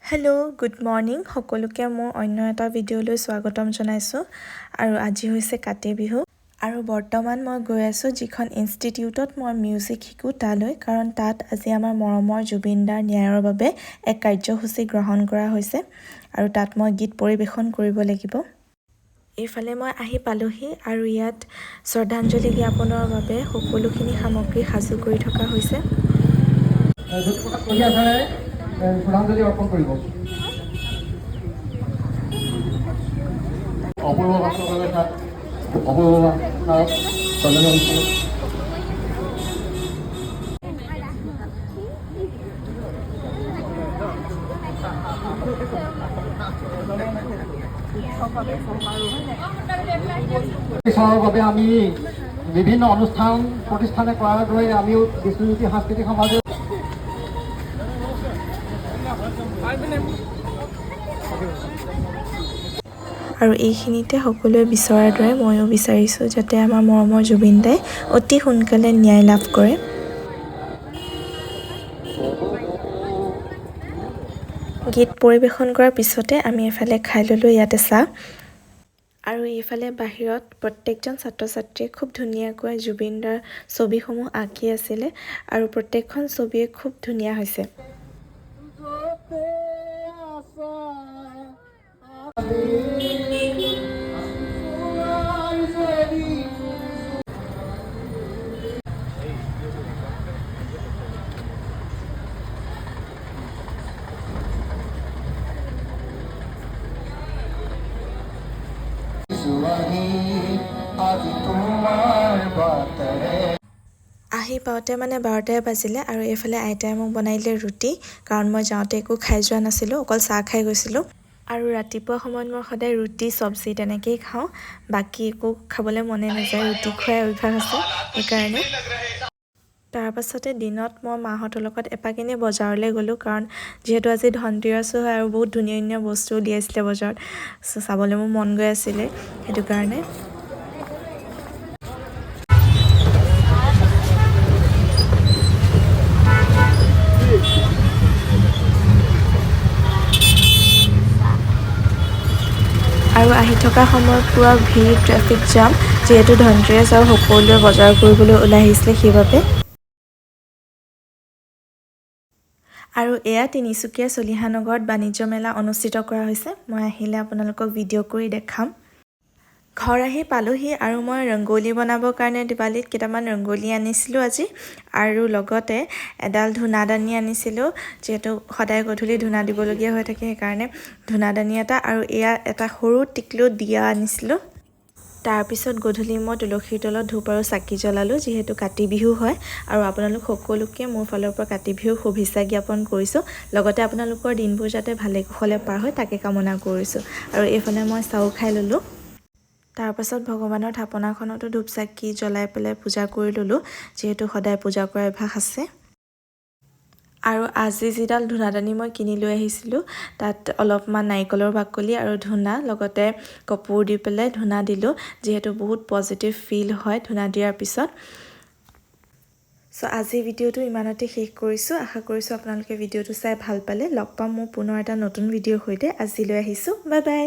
Hello', good morning সকলোকে। মোৰ অন্য এটা ভিডিঅ'লৈ স্বাগতম জনাইছোঁ। আৰু আজি হৈছে কাতি বিহু আৰু বৰ্তমান মই গৈ আছোঁ যিখন ইনষ্টিটিউটত মই মিউজিক শিকোঁ তালৈ, কাৰণ তাত আজি আমাৰ মৰমৰ জুবিনদাৰ ন্যায়ৰ বাবে এক কাৰ্যসূচী গ্ৰহণ কৰা হৈছে আৰু তাত মই গীত পৰিৱেশন কৰিব লাগিব। এইফালে মই আহি পালোহি আৰু ইয়াত শ্ৰদ্ধাঞ্জলি জ্ঞাপনৰ বাবে সকলোখিনি সামগ্ৰী সাজু কৰি থকা হৈছে। জ্যোতিপ্ৰসাদ শইকীয়া ছাৰে শ্ৰদ্ধাঞ্জলি অৰ্পণ কৰিব। অপূৰ্ব ভাস্কৰ ছাৰ, অপূৰ্ব ছাৰক শ্ৰদ্ধাঞ্জলি অনুষ্ঠানত। ছাৰৰ বাবে আমি বিভিন্ন অনুষ্ঠান প্ৰতিষ্ঠানে কৰাৰ দৰে আমিও বিষ্ণুজ্যোতি সাংস্কৃতিক সমাজে আৰু এইখিনিতে সকলোৱে বিচৰাৰ দৰে ময়ো বিচাৰিছোঁ যাতে আমাৰ মৰমৰ জুবিন দাই অতি সোনকালে ন্যায় লাভ কৰে। গীত পৰিৱেশন কৰাৰ পিছতে আমি এফালে খাই ল'লোঁ ইয়াতে চাহ। আৰু এইফালে বাহিৰত প্ৰত্যেকজন ছাত্ৰ ছাত্ৰীয়ে খুব ধুনীয়াকৈ জুবিনদাৰ ছবিসমূহ আঁকি আছিলে আৰু প্ৰত্যেকখন ছবিয়ে খুব ধুনীয়া হৈছে। য'তে আছা যদি। যোৱাহি আজি তোমাৰ বাটেৰে। আহি পাওঁতে মানে 12টাই বাজিলে আৰু এইফালে আইতাই মোক বনাই দিলে ৰুটি, কাৰণ মই যাওঁতে একো খাই যোৱা নাছিলোঁ, অকল চাহ খাই গৈছিলোঁ। আৰু ৰাতিপুৱা সময়ত মই সদায় ৰুটি চব্জি তেনেকেই খাওঁ, বাকী একো খাবলৈ মনে নাযায়। ৰুটি খোৱাই অভ্যাস আছে সেইকাৰণে। তাৰপাছতে দিনত মই মাহঁতৰ লগত এপাক এনেই বজাৰলৈ গ'লোঁ, কাৰণ যিহেতু আজি ধনতেৰাছো হয় আৰু বহুত ধুনীয়া ধুনীয়া বস্তু উলিয়াইছিলে বজাৰত, চ' চাবলৈ মোৰ মন গৈ আছিলে সেইটো কাৰণে। আৰু আহি থকা সময়ত পূৰা ভিৰ, ট্ৰেফিক জাম, যিহেতু ধনতেৰাছ আৰু সকলোৱে বজাৰ কৰিবলৈ ওলাই আহিছিলে সেইবাবে। আৰু এয়া তিনিচুকীয়া চলিহানগৰত বাণিজ্য মেলা অনুষ্ঠিত কৰা হৈছে। মই আহিলে আপোনালোকক ভিডিঅ' কৰি দেখাম। ঘৰ আহি পালোহি আৰু মই ৰংগোলী বনাবৰ কাৰণে দিৱালীত কেইটামান ৰংগোলী আনিছিলোঁ আজি আৰু লগতে এডাল ধূনাদানি আনিছিলোঁ, যিহেতু সদায় গধূলি ধূনা দিবলগীয়া হৈ থাকে, সেইকাৰণে ধূনাদানি এটা আৰু এয়া এটা সৰু টিকলু দিয়া আনিছিলোঁ। তাৰপিছত গধূলি মই তুলসীৰ তলত ধূপ আৰু চাকি জ্বলালোঁ, যিহেতু কাতি বিহু হয়। আৰু আপোনালোক সকলোকে মোৰ ফালৰ পৰা কাতি বিহুৰ শুভেচ্ছা জ্ঞাপন কৰিছোঁ, লগতে আপোনালোকৰ দিনবোৰ যাতে ভালে কুশলে পাৰ হয় তাকে কামনা কৰিছোঁ। আৰু এইফালে মই চাহো খাই ল'লোঁ। তাৰপাছত ভগৱানৰ থাপনাখনতো ধূপ চাকি জ্বলাই পেলাই পূজা কৰি ল'লোঁ, যিহেতু সদায় পূজা কৰাৰ অভ্যাস আছে। আৰু আজি যিডাল ধূনাদানি মই কিনি লৈ আহিছিলোঁ, তাত অলপমান নাৰিকলৰ বাকলি আৰু ধূনা লগতে কপূৰ দি পেলাই ধূনা দিলোঁ, যিহেতু বহুত পজিটিভ ফিল হয় ধূনা দিয়াৰ পিছত। চ' আজি ভিডিঅ'টো ইমানতে শেষ কৰিছোঁ। আশা কৰিছোঁ আপোনালোকে ভিডিঅ'টো চাই ভাল পালে। লগ পাম মোৰ পুনৰ এটা নতুন ভিডিঅ'ৰ সৈতে। আজিলৈ আহিছোঁ, বাই বাই।